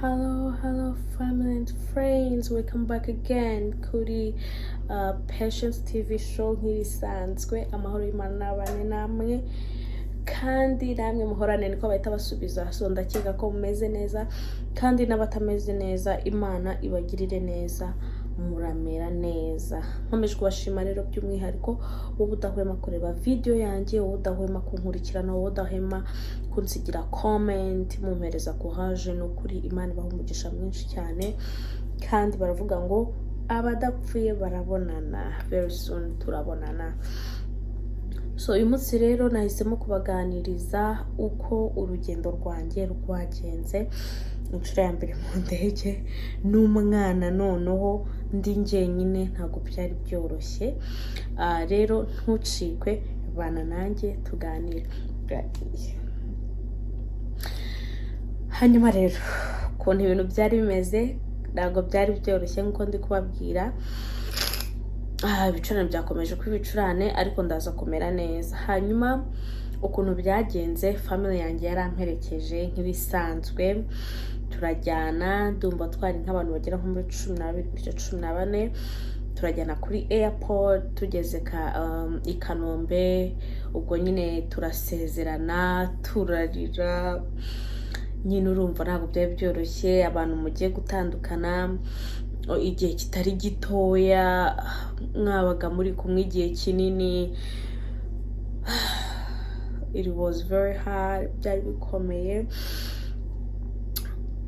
Hello, hello, family and friends. Welcome back again kuri Patience TV Show. Nk'ibisanzwe, amahoro y'Imana n'abane namwe kandi namwe muhorane, niko bahita basubiza. So ndakeka ko mumeze neza, kandi n'abatameze neza Imana ibagirire neza, muramera neza. Nkomeje kubashima rero by'umwihariko wowe udahwema kureba video yanjye, wowe udahwema kunkurikirana, wowe udahwema kunsigira comment, mumpereza courage. Ni ukuri Imana ibaha umugisha mwinshi cyane. Kandi baravuga ngo abadapfuye barabonana, very soon turabonana. So uyu munsi rero nahisemo kubaganiriza uko urugendo rwanjye rwagenze, inshuro ya mbere mu ndege n'umwana, noneho ndi njyenyine, ntabwo byari byoroshye. Rero ntucikwe, bana nanjye tuganire. Bwagiye. Hanyuma rero ukuntu ibintu byari bimeze, ntabwo byari byoroshye nk'uko ndi kubabwira. Ibicurane byakomeje kuba ibicurane, ariko ndaza kumera neza. Hanyuma ukuntu byagenze, family yanjye yaramperekeje nk'ibisanzwe, turajyana. Ndumva twari nk'abantu bagera nko muri 12 gutyo, 14. Turajyana kuri airport. Tugeze i Kanombe, ubwo nyine turasezerana, turarira nyine. Urumva ntabwo byari byoroshye, abantu mugiye gutandukana igihe kitari gitoya, mwabaga muri kumwe igihe kinini. It was very hard, byari bikomeye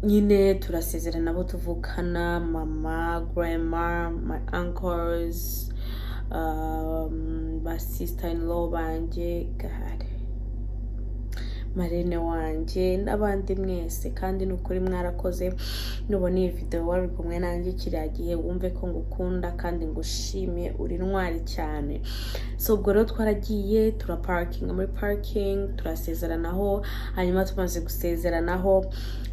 nyine. Turasezerana abo tuvukana, mama, grandma, my uncles, ba sister in law banjye, God, marraine wanjye n'abandi mwese. Kandi ni ukuri mwarakoze. Nubona iyi video wari kumwe nanjye kiriya gihe, wumve ko ngukunda kandi ngushimye, uri intwari cyane. So ubwo rero twaragiye, turaparkinga muri parking, turasezeranaho. Hanyuma tumaze gusezeranaho,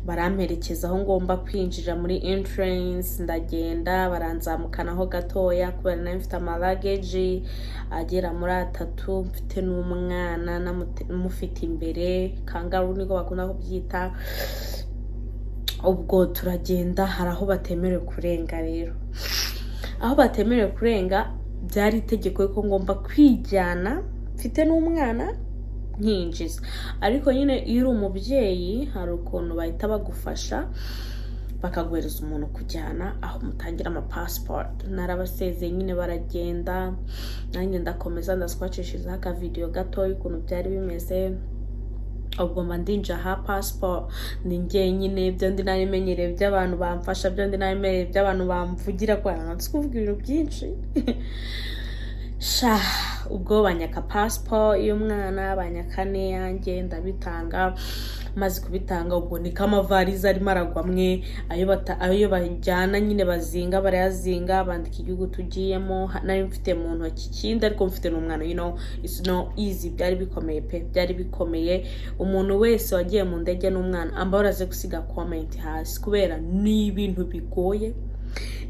baramperekeza aho ngomba kwinjira muri entrance. Ndagenda, baranzamukanaho gatoya kubera nari mfite amaluggage agera muri atatu, mfite n'umwana mufite imbere, kangaroo niko bakunda kubyita. Ubwo turagenda, hari aho batemerewe kurenga. Rero aho batemerewe kurenga, byari itegeko ko ngomba kwijyana mfite n'umwana nkinjiza. Ariko nyine iyo uri umubyeyi, hari ukuntu bahita bagufasha, bakaguhereza umuntu kujyana aho mutangira amapasipoti. Narabasezeye nyine, baragenda, nanjye ndakomeza. Ndaswacishirizaho akavidewo gatoya ukuntu byari bimeze. Ubwo mba ndinjira ha pasiporo ni njyenyine. Ibyo ndi nabimenyereye by'abantu bamfasha, byo ndi nabimenyereye by'abantu bamvugira, kubera nzi kuvuga ibintu byinshi sha. Ubwo banyaka pasiporo y'umwana, banyaka n'iyanjye, ndabitanga. Maze kubitanga, ubwo niko amavarize arimo aragwa amwe, ayo bajyana nyine bazinga, barayazinga, bandika igihugu tugiyemo. Nari mfite mu ntoki ikindi, ariko mfite n'umwana. It's not easy, byari bikomeye pe, byari bikomeye. Umuntu wese wagiye mu ndege n'umwana ambara aze gusiga comment hasi, kubera ni ibintu bigoye,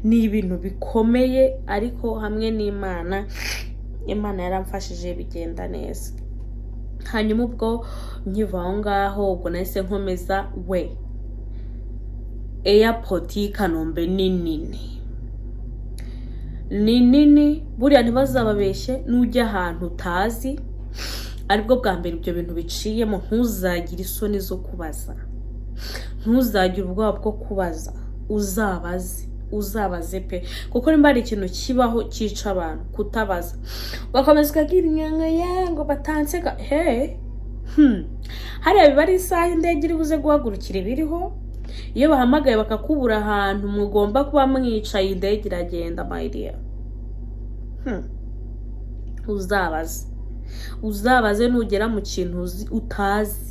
ni ibintu bikomeye. Ariko hamwe n'Imana, Imana yaramfashije bigenda neza. Hanyuma ubwo nkiva aho ngaho, ubwo nahise nkomeza. We, airport y'i Kanombe ni nini, ni nini. Buriya ntibazababeshye, nujya ahantu utazi, aribwo bwa mbere ibyo bintu biciyemo, ntuzagire isoni zo kubaza, ntuzagire ubwoba bwo kubaza, uzabaze, uzabaze pe. Kuko nimba hari ikintu kibaho cyica abantu, kutabaza, ugakomeza ukagira inyanga ye ngo batanseka he. Hariya biba ari isaha indege iri buze guhagurukira ibiriho. Iyo bahamagaye bakakubura ahantu mugomba kuba mwicaye, indege iragenda, my dear. Uzabaze, uzabaze nugera mu kintu utazi.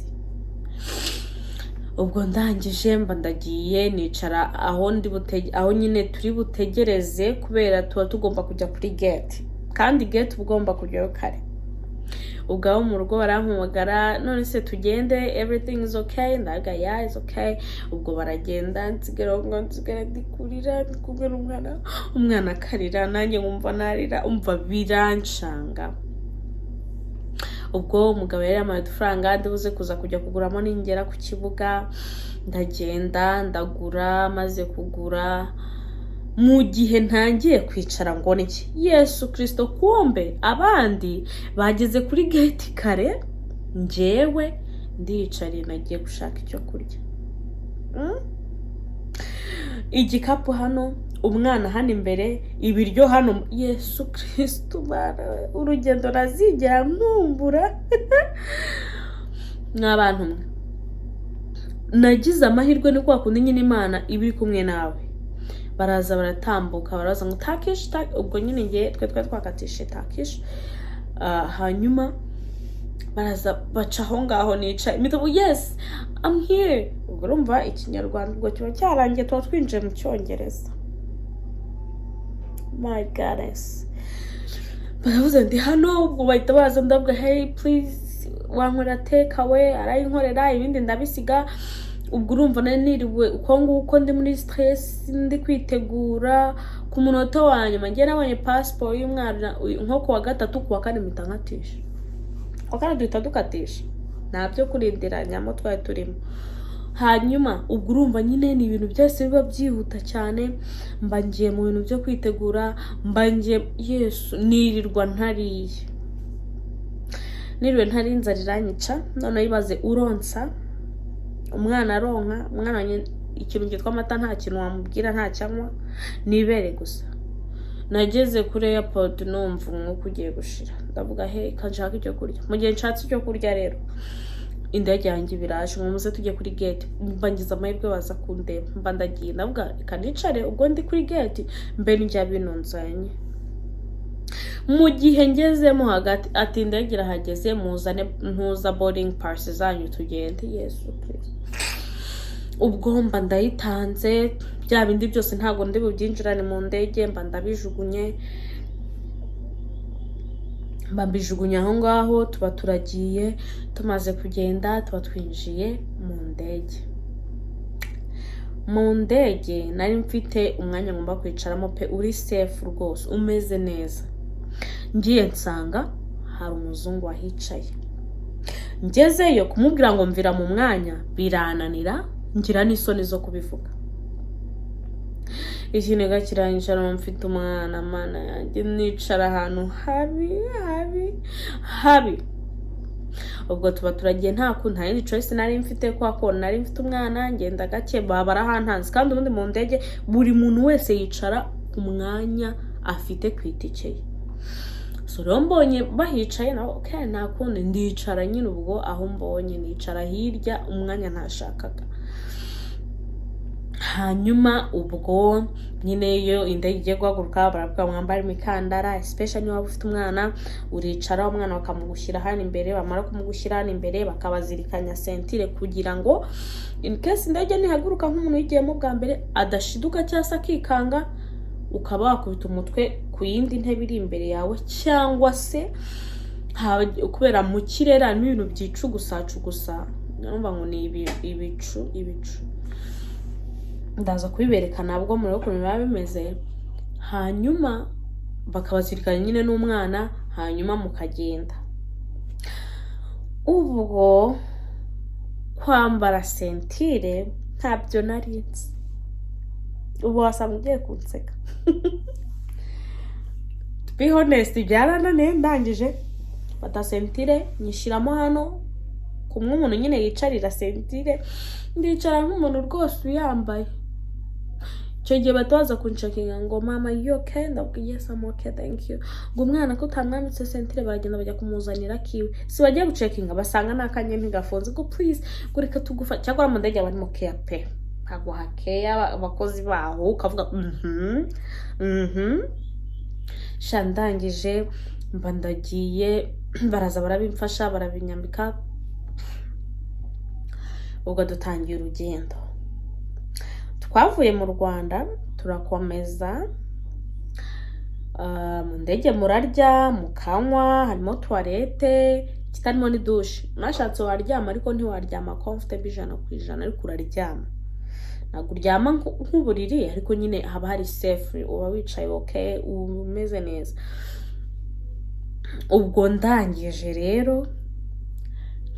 Ubwo ndangije mba ndagiye, nicara aho ndi butege, aho nyine turi butegereze, kubera tuba tugomba kujya kuri gate, kandi gate uba ugomba kujyayo kare. Ubwo abo mu rugo barampamagara: "None se tugende? Everything is okay?" Ndaga: "Yeah, is okay." Ubwo baragenda, nsigara aho ngaho, nsigara ndi kurira, ndi kumwe n'umwana, umwana akarira, nanjye nkumva narira, umva birancanga. Ubwo umugabo yari yamaye udufaranga ndibuze kuza kujya kuguramo ningera ku kibuga. Ndagenda ndagura. Maze kugura, mu gihe ntangiye kwicara ngo niki, Yesu Kirisito, kumbe abandi bageze kuri gate kare, njyewe ndiyicariye, nagiye gushaka icyo kurya. Igikapu hano, umwana hano imbere, ibiryo hano. Yesu Kirisito, urugendo nazigera nkumbura mw'abantu mwe. Nagize amahirwe, ni kwa kundi nyine Imana iba iri kumwe nawe. Baraza baratambuka, baraza ngo Turkish. Ubwo nyine ngiye, twe twari twakatishe Turkish. Hanyuma baraza baca aho ngaho nicaye, mpita, "Yes, I'm here." Ubwo urumva Ikinyarwanda ubwo kiba cyarangiye, tuba twinjiye mu Cyongereza. My goodness, baravuze ndi hano. Ubwo bahita baza, ndavuga, "Hey, please, wankorera takeaway?" Arayinkorera, ibindi ndabisiga. Ubwo urumva nari niriwe uko nguko, ndi muri stress, ndi kwitegura. Ku munota wa nyuma ngiye nabonye pasiporo y'umwana nko ku wa gatatu, ku wa kane mpita nkatisha. Ku wa kane duhita dukatisha, nta byo kurindiranyamo twari turimo. Hanyuma ubwo urumva nyine ni ibintu byose biba byihuta cyane. Mba ngiye mu bintu byo kwitegura, mba ngiye, Yesu, nirirwa ntariye, niriwe ntari, inzara iranyica. Noneho ibaze uronsa umwana, aronka umwana wanjye ikintu cyitwa amata, nta kintu wamubwira, nta cyanywa, nibere gusa. Nageze kuri airport numva umwuka ugiye gushira. Ndavuga, "He, kanshaka icyo kurya." Mu gihe nshatse icyo kurya rero, indege yanjye biraje ngo muze tujye kuri gate. Mba ngize amahirwe baza kundeba, mba ndagiye. Ndavuga, "Reka nicare ubwo ndi kuri gate, mbe ndya bino nzanye." Mu gihe ngezemo hagati, ati, "Indege irahageze, muzane ntuza boarding pass zanyu tugende." Yesu Kristo, ubwo mba ndayitanze. Bya bindi byose ntabwo ndi bubyinjirane mu ndege, mba ndabijugunye, mba mbijugunye aho ngaho. Tuba turagiye. Tumaze kugenda, tuba twinjiye mu ndege. Mu ndege nari mfite umwanya ngomba kwicaramo pe, uri safe rwose, umeze neza. Ngiye nsanga hari umuzungu wahicaye. Ngezeyo kumubwira ngo mvira mu mwanya birananira, ngira n'isoni zo kubivuga. Ikiniga kiranyicara, mfite umwana, mana yanjye, nicara ahantu habi habi habi. Ubwo tuba turagiye, nta kuntu, nta yindi choice nari mfite, kwa ko nari mfite umwana. Ngenda gake, baba barahantanze. Kandi ubundi mu ndege buri muntu wese yicara ku mwanya afite ku itike ye. So rero mbonye bahicaye nawe, okay, nta kundi, ndicara nyine. Ubwo aho mbonye nicara hirya, umwanya ntashakaga. Hanyuma ubwo nyine iyo indege igiye guhaguruka, baravuga mwambare imikandara, especially niba waba ufite umwana. Uricara, umwana bakamugushyira hano imbere. Bamara kumugushyira hano imbere, bakabazirikanya ceinture, kugira ngo in case indege nihaguruka, nk'umuntu uyigiyemo bwa mbere adashiduka cyangwa se akikanga, ukaba wakubita umutwe ku yindi ntebe iri imbere yawe, cyangwa se kubera mu kirere harimo ibintu byicugusacugusa, numva ngo ni ibicu, ibicu ndaza kubibereka nabwo murebe ukuntu biba bimeze. Hanyuma bakabazirikanya nyine n'umwana, hanyuma mukagenda. Ubwo kwambara ceinture ntabyo nari nzi. Ubu wasanga ugiye kunseka. To be honest, byarananiye. Ndangije mfata ceinture nyishyiramo hano, kumwe umuntu nyine yicarira ceinture, ndicara nk'umuntu rwose uyambaye. Icyo gihe bahita baza kuncheckinga ngo, "Mama, you okay?" Ndabwira, "Yes, I'm okay, thank you." Ngo umwana ko utamwambitse ceinture? Baragenda bajya kumuzanira kiwe. Si bagiye gucheckinga, basanga n'akanye ntigafunze. Ngo, "Please," ngo, "reka tugufa." Cyakora mu ndege aba arimo keya pe, ntabwo hakeya abakozi baho, ukavuga Sha, ndangije mba ndagiye, baraza barabimfasha, barabinyambika. Ubwo dutangiye urugendo. Twavuye mu Rwanda turakomeza. Mu ndege murarya, mukanywa, harimo toilette, kitarimo ni douche. Unashatse waryama, ariko ntiwaryama comfortable 100%, ariko uraryama. Ntabwo uryama nk'uburiri, ariko nyine haba hari safe, uba wicaye okay, umeze neza. Ubwo ndangije rero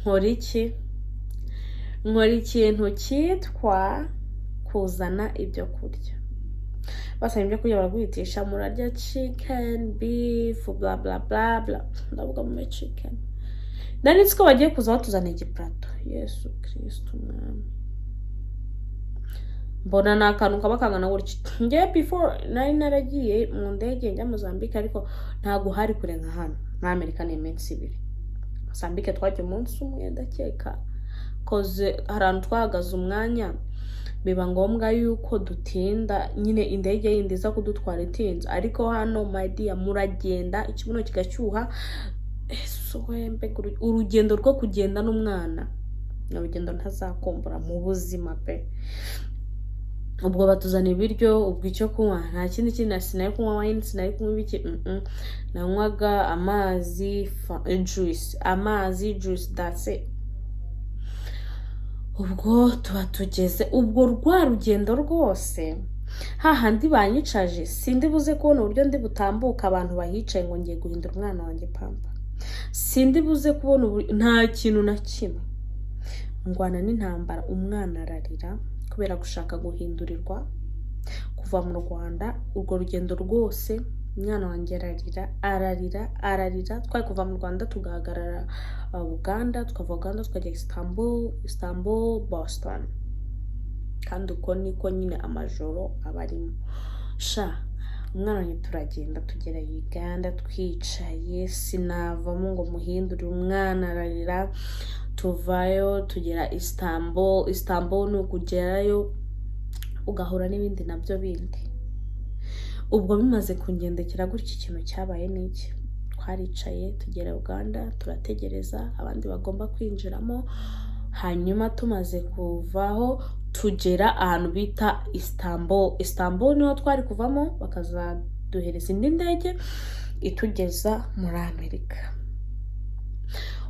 Nkora iki? Nkora ikintu cyitwa kuzana ibyo kurya. Basaba ibyo kurya, baraguhitisha, murarya chicken, beef, bla bla bla bla. Ndavuga mume chicken. Nari nzi ko bagiye kuza batuzaniye igipurato. Yesu Kristo Umwami, mbona ni akantu kaba kangana gutya. Njye before nari naragiye mu ndege njya Mozambique, ariko ntabwo hari kure nka hano muri Amerika. Ni iminsi 2. Mozambique twagiye umunsi umwe ndakeka, 'cause hari ahantu twahagaze umwanya, biba ngombwa yuko dutinda nyine, indege yindi iza kudutwara itinze. Ariko hano, my dear, muragenda ikibuno kigashyuha. Ese we, mbega urugendo rwo kugenda n'umwana, ni urugendo ntazakumbura mu buzima pe. Ubwo batuzana ibiryo, ubwo icyo kunywa nta kindi kintu. Sinari kunywa wine, sinari kunywa ibiki, Nanywaga amazi, juice, amazi, juice, that's it. Ubwo tuba tugeze, ubwo rwa rugendo rwose hahandi banyicaje, sindi buze kubona uburyo ndi butambuka abantu bahicaye ngo ngiye guhindura umwana wanjye pampers. Sindi buze kubona nta kintu na kimwe. Ngwana n'intambara, umwana ararira kubera gushaka guhindurirwa. Kuva mu Rwanda, urwo rugendo rwose umwana wanjye ararira, ararira, ararira. Twari kuva mu Rwanda tugahagarara Uganda, tukava Uganda tukajya Istanbul, Istanbul, Boston. Kandi uko niko nyine amajoro aba arimo sha. Umwana wanjye turagenda tugera Uganda, twicaye, sinavamo ngo muhindurire, umwana ararira. Tuvayo tugera Istanbul. Istanbul ni ukugerayo ugahura n'ibindi nabyo bindi. Ubwo bimaze kungendekera gutya, ikintu cyabaye ni iki? Twaricaye, tugera Uganda, turategereza abandi bagomba kwinjiramo. Hanyuma tumaze kuvaho tugera ahantu bita Istanbul. Istanbul niho twari kuvamo, bakazaduhereza indi ndege itugeza muri Amerika.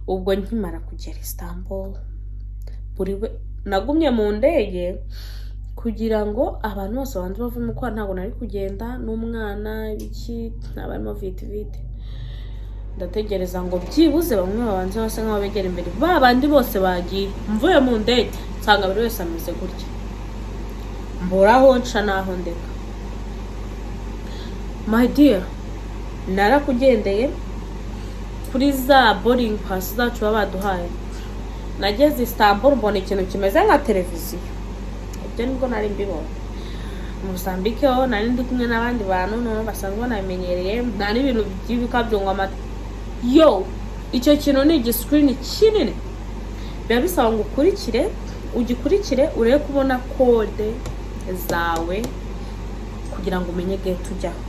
Ubwo nkimara kugera Istanbul, buri we nagumye mu ndege kugira ngo abantu bose babanze bavemo, kuko ntabwo nari kugenda n'umwana, ibiki, ntabarimo vite vite. Ndategereza ngo byibuze bamwe babanze basa nk'aho begera imbere, ba bandi bose bagiye. Mvuye mu ndege nsanga buri wese ameze gutya, mbura aho nca n'aho ndeka. My dear, narakugendeye kuri za boarding pass zacu baba baduhaye. Nageze Istanbul mbona ikintu kimeze nka televiziyo. Ibyo nibwo nari mbibonye. Mozambique ho nari ndi kumwe n'abandi bantu, noneho basanzwe banabimenyereye, nta n'ibintu by'ibikabyo ngo amata yo. Icyo kintu ni igisikirini kinini, biba bisaba ngo ukurikire, ugikurikire, urebe kubona code zawe kugira ngo umenye gate ujyaho.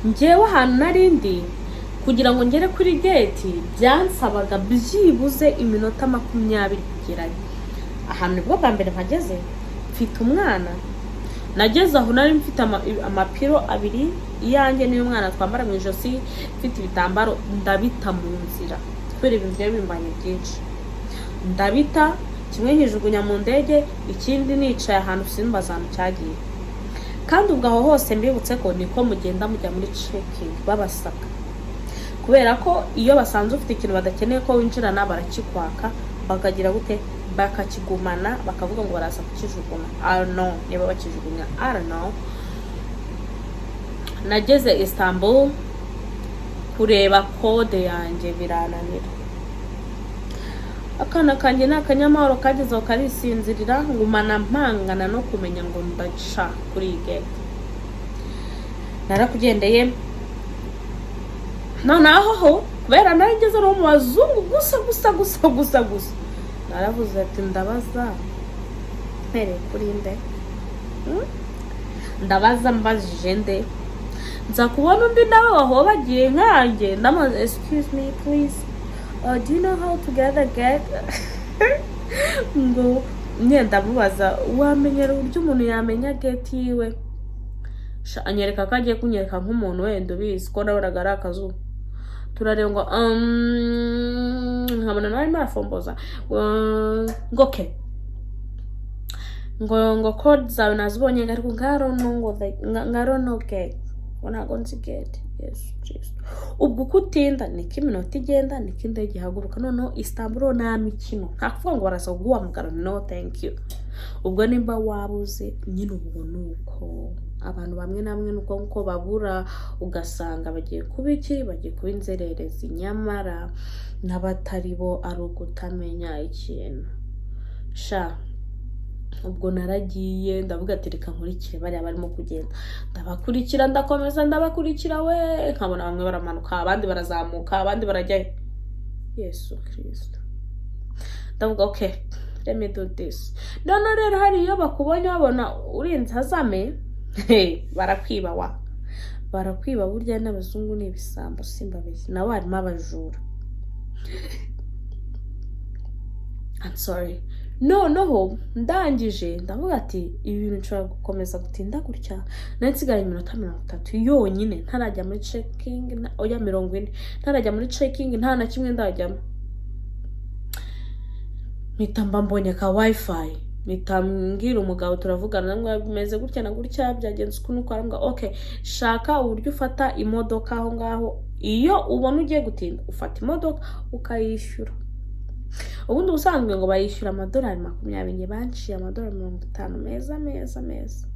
Njyewe ahantu nari ndi, kugira ngo ngere kuri gate byansabaga byibuze iminota 20 kugerayo. Ahantu nibwo bwa mbere mpageze mfite umwana. Nageze aho nari mfite amapiro abiri, iyanjye n'iy'umwana twambara mu ijosi, mfite ibitambaro, ndabita mu nzira kubera ibintu byari bimbanye byinshi. Ndabita kimwe nkijugunya mu ndege, ikindi nicaye ahantu simbaza ahantu cyagiye. Kandi ubwo aho hose mbibutse ko niko mugenda mujya muri checking, babasaka, kubera ko iyo basanze ufite ikintu badakeneye ko winjirana, barakikwaka, bakagira gute, bakakigumana, bakavuga ngo baraza kukijugunya. I don't know niba bakijugunya, I don't know. Nageze Istanbul, kureba code yanjye birananira. Akana kanjye ni akanyamahoro, kageze aho karisinzirira. Ngumana mpangana no kumenya ngo ndaca kuri iyi gate. Narakugendeye noneho ho kubera nari ngeze no mu bazungu gusa gusa gusa gusa gusa. Naravuze ati: "Ndabaza mpereye kuri nde? Ndabaza mbajije nde?" Nza kubona undi nawe wahobagiye nkanjye. Ndamubaza: "Excuse me please, do you know how to get the gate?" Ngo nyine ndamubaza: "Wamenyera uburyo umuntu yamenya gate yiwe?" Sha, anyereka ko agiye kunyereka nk'umuntu wenda ubizi, ko nabonaga ari akazuba. Turareba ngo nkabona nawe arimo arafomboza ngo okay, ngo code zawe nazibonye, ariko ngo I don't know, ngo I don't know gate. Ngo ntabwo nzi gate. Yesu Kristo! Ubwo uko utinda niko iminota igenda, niko indege ihaguruka. Noneho Istanbul nta mikino, nta kuvuga ngo baraza kuguhamagara, no thank you. Ubwo nimba wabuze nyine, ubwo ni uko abantu bamwe na bamwe nuko uko babura, ugasanga bagiye kuba iki, bagiye kuba inzererezi, nyamara n'abatari bo ari ukutamenya ikintu sha. Ubwo naragiye, ndavuga ati: "Reka nkurikire bariya barimo kugenda." Ndabakurikira, ndakomeza ndabakurikira we, nkabona bamwe baramanuka, abandi barazamuka, abandi barajyayo. Yesu Kirisito! Ndavuga: "Okay, let me do this." None rero hari iyo bakubonye, babona urinze hazame, barakwiba wa, barakwiba. Burya n'abazungu ni ibisambo, simbabeshye, nabo harimo abajura. I'm sorry. Noneho ndangije ndavuga ati: "Ibi bintu nshobora gukomeza gutinda gutya." Nari nsigaye iminota 30 yonyine ntarajya muri checking, oya, 40 ntarajya muri checking, nta na kimwe ndajyamo. Mpita mba mbonye ka WiFi, mpita mbwira umugabo, turavugana ngo bimeze gutya na gutya, byagenze uku n'uku. Arambwira: "Okay, shaka uburyo ufata imodoka aho ngaho. Iyo ubona ugiye gutinda, ufata imodoka ukayishyura." Ubundi ubusanzwe ngo bayishyura amadolari 20, njye banciye amadolari 50 meza meza meza.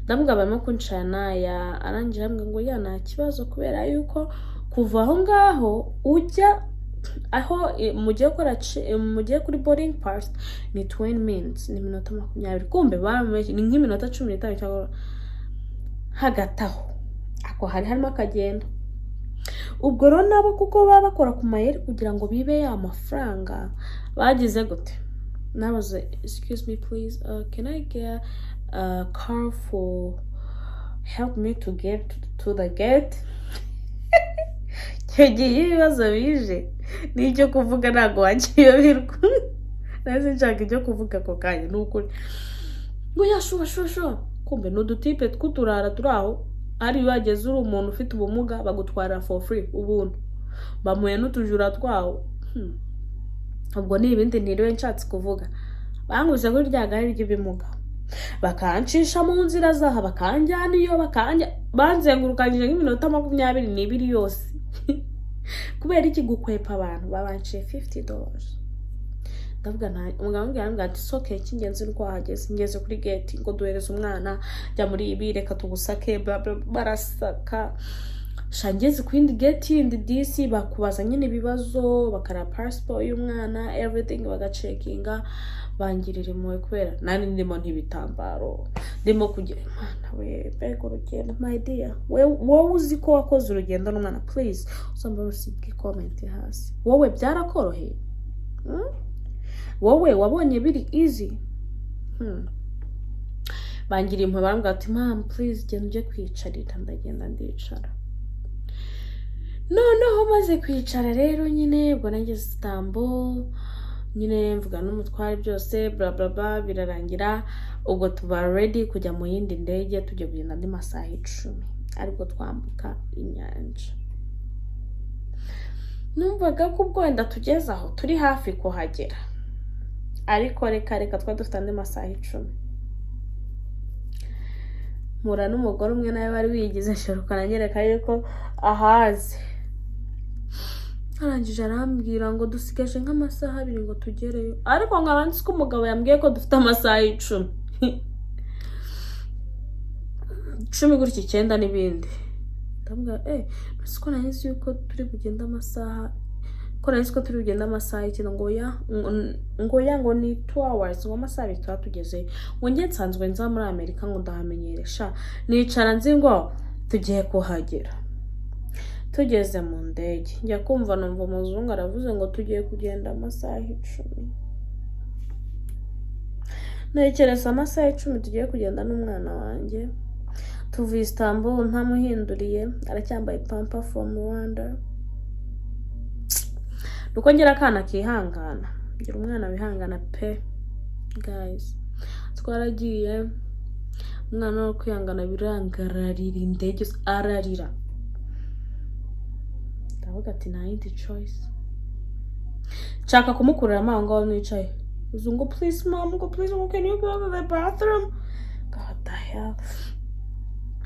Ndavuga: "Barimo kunshaya naya." Arangira arambwira ngo: "Ya, nta kibazo, kubera yuko kuva aho ngaho ujya aho mugiye gukora mugiye kuri boarding pass ni 20 minutes, ni iminota 20." Kumbe baramubeshye, ni nk'iminota 15 cyangwa hagati aho. Ako hari harimo akagendo. Ubwo rero nabo kuko baba bakora ku mayeri kugira ngo bibe ya mafaranga, bagize gute? Nabaze: "Excuse me please, can I get a car for help me to get to the gate?" Icyo gihe iyo ibibazo bije n'ibyo kuvuga ntabwo wakiyoberwa. Nahise nshaka ibyo kuvuga ako kanya, ni ukuri. Ngo: "Yeah, sure." Kumbe ni udutipe tw'uturara turi aho. Ari iyo wageze uri umuntu ufite ubumuga, bagutwara for free, ubuntu. Bamuye n'utujura twawo. Ubwo ni ibindi ntiriwe nshatse kuvuga. Banguze kuri rya gare ry'ibimuga, bakancisha mu nzira zaha, bakanjyana iyo, bakanja banzengurukanyije nk'iminota 22 yose. Kubera iki? Gukwepa abantu. Babanciye $50. Ndavuga nta umugabo ambwira ati: "Soke, icy'ingenzi ni uko wahageze." Ngeze kuri gate, ngo: "Duhereze umwana, jya muri ibi, reka tugusake." Bla bla, barasaka sha. Ngeze ku yindi gate yindi disi, bakubaza nyine ibibazo, bakareba passport y'umwana, everything, bagacekinga. Bangirira impuhwe kubera nari ndimo nk'ibitambaro, ndimo kugira Imana we. Mbega urugendo, my dear! Wowe uzi ko wakoze urugendo n'umwana, please uzamba usibwe comment hasi. Wowe byarakoroheye? Wowe wabonye biri easy? Bangiriye impuhwe, barambwira ati: "Mom, please, genda ujye kwicarira." Ndagenda ndicara. Noneho maze kwicara rero nyine, ubwo nageze Istanbul nyine, mvuga n'umutware byose, bla bla bla, birarangira. Ubwo tuba ready kujya mu yindi ndege, tujya kugenda andi masaha 10, aribwo twambuka inyanja. Numvaga ko ubwo wenda tugeze aho turi hafi kuhagera, ariko reka reka, twari dufite andi masaha 10. Mpura n'umugore umwe nawe wari wigize sheruka, anyereka yuko ahazi. Arangije arambwira ngo dusigaje nk'amasaha 2 ngo tugereyo, ariko nkaba nzi ko umugabo yambwiye ko dufite amasaha 10, 10 gutya, 9 n'ibindi. Ndamubwira: "Eh, ko nari nzi yuko turi bugende amasaha, ko nari nzi ko turi bugende amasaha 9." Ngo: "Ya," ngo: "Ya," ngo ni 2 hours, ngo amasaha 2 tuba tugezeyo. Ngo: "Njye nsanzwe nza muri Amerika," ngo "ndahamenyeresha." Nicara nzi ngo tugiye kuhagera. Tugeze mu ndege, njya kumva numva umuzungu aravuze ngo tugiye kugenda amasaha 10. Ntekereza amasaha 10 tugiye kugenda n'umwana wanjye. Tuvuye Istanbul ntamuhinduriye, aracyambaye pamper from Rwanda. Nuko ngira akana kihangana, ngira umwana wihangana pe. Guys, twaragiye, umwana wo kwihangana birangararira indege, ararira. Ndavuga ati: "Nta yindi choice." Nshaka kumukuriramo aho ngaho nicaye. Uzu ngo: "Please mom," ngo: "Please," ngo: "Can you go to the bathroom?" God, the hell!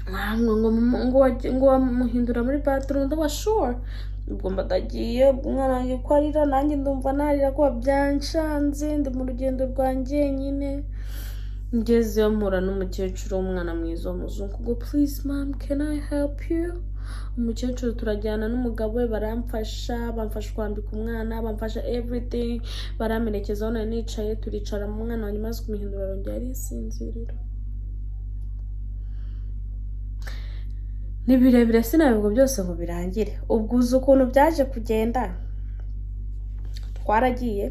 Ngo wamuhindura muri bathroom. Ndavuga: "Sure." Ubwo mbadagiye, umwana wanjye uko arira, nanjye ndumva narira, kuba byanshanze. Ndi mu rugendo rwa njyenyine. Ngezeyo mpura n'umukecuru w'umwana mwiza w'umuzungu, ngo: "Please ma'am, can I help you?" Umukecuru turajyana n'umugabo we, baramfasha, bamfasha kwambika umwana, bamfasha everything, baramperekeza aho nari nicaye, turicara. Mu mwana wanjye maze kumuhindura, arongera arisinzirira. Ni birebire, sinabivuga byose ngo birangire. Ubwo uzi ukuntu byaje kugenda? Twaragiye,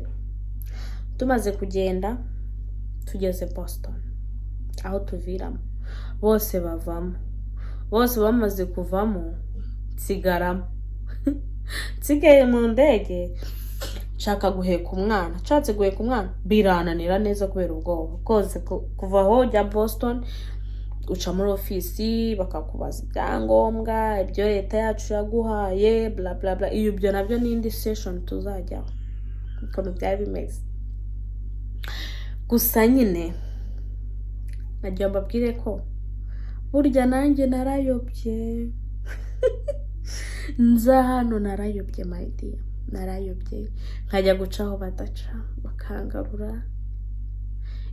tumaze kugenda tugeze Boston aho tuviramo, bose bavamo. Bose bamaze kuvamo, nsigaramo. Nsigaye mu ndege, nshaka guheka umwana. Nshatse guheka umwana birananira neza kubera ubwoba bwose. Kuva aho ujya Boston, uca muri ofisi, bakakubaza ibyangombwa, ibyo leta yacu yaguhaye, bla bla bla. Iyo ibyo nabyo ni indi session tuzajyaho, ukuntu byari bimeze. Gusa nyine nagira mbabwire ko burya nanjye narayobye. Nza hano narayobye, my dear, narayobye, nkajya guca aho badaca, bakangarura.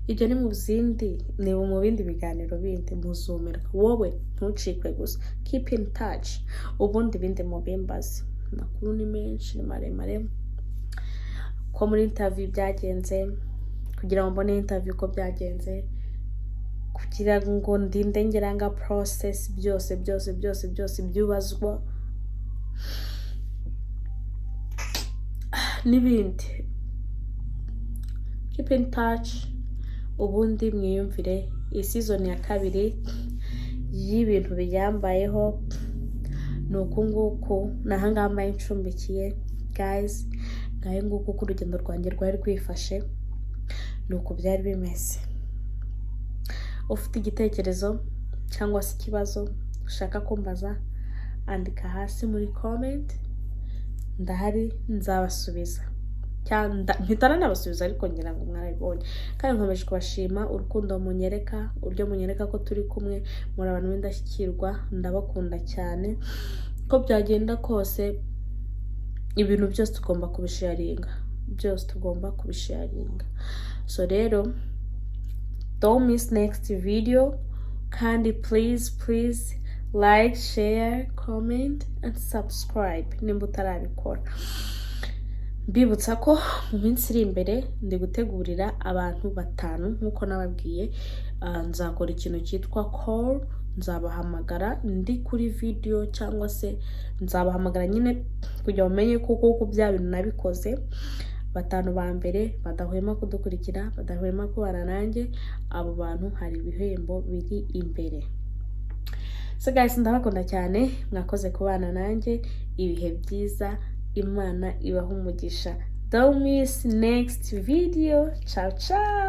Ibyo ni mu zindi, ni mu bindi biganiro bindi muzumirwa. Wowe ntucikwe gusa, keep in touch, ubundi ibindi mubimbaze. Amakuru ni menshi, ni maremare. Ko muri interview byagenze, kugira ngo mbone interview uko byagenze, kugira ngo ndinde ngeranga process, byose byose byose byose byubazwa n'ibindi. Keep in touch, ubundi mwiyumvire iyi season ya kabiri y'ibintu byambayeho. Ni uku nguku, ni ahangaha mbaye ncumbikiye, guys. Ngahe nguku uko urugendo rwanjye rwari rwifashe, ni uku byari bimeze. Ufite igitekerezo cyangwa se ikibazo ushaka kumbaza, andika hasi muri comment, ndahari, nzabasubiza. Mpita nanabasubiza, ariko ngira ngo mwarabibonye. Kandi nkomeje kubashima urukundo munyereka, uburyo munyereka ko turi kumwe. Muri abantu b'indashyikirwa, ndabakunda cyane. Uko byagenda kose, ibintu byose tugomba kubisharinga, byose tugomba kubisharinga. So rero, don't miss next video. Kandi please, please like, share, comment and subscribe nimba utarabikora. Mbibutsa ko mu minsi iri imbere ndi gutegurira abantu batanu nk'uko nababwiye. Nzakora ikintu cyitwa call, nzabahamagara ndi kuri video, cyangwa se nzabahamagara nyine kugira ngo mumenye ko koko bya bintu nabikoze. Batanu ba mbere badahwema kudukurikira, badahwema kubana nanjye, abo bantu hari ibihembo biri imbere. So guys, ndabakunda cyane, mwakoze kubana nanjye. Ibihe byiza, Imana ibaha umugisha. Don't miss next video. Ciao ciao.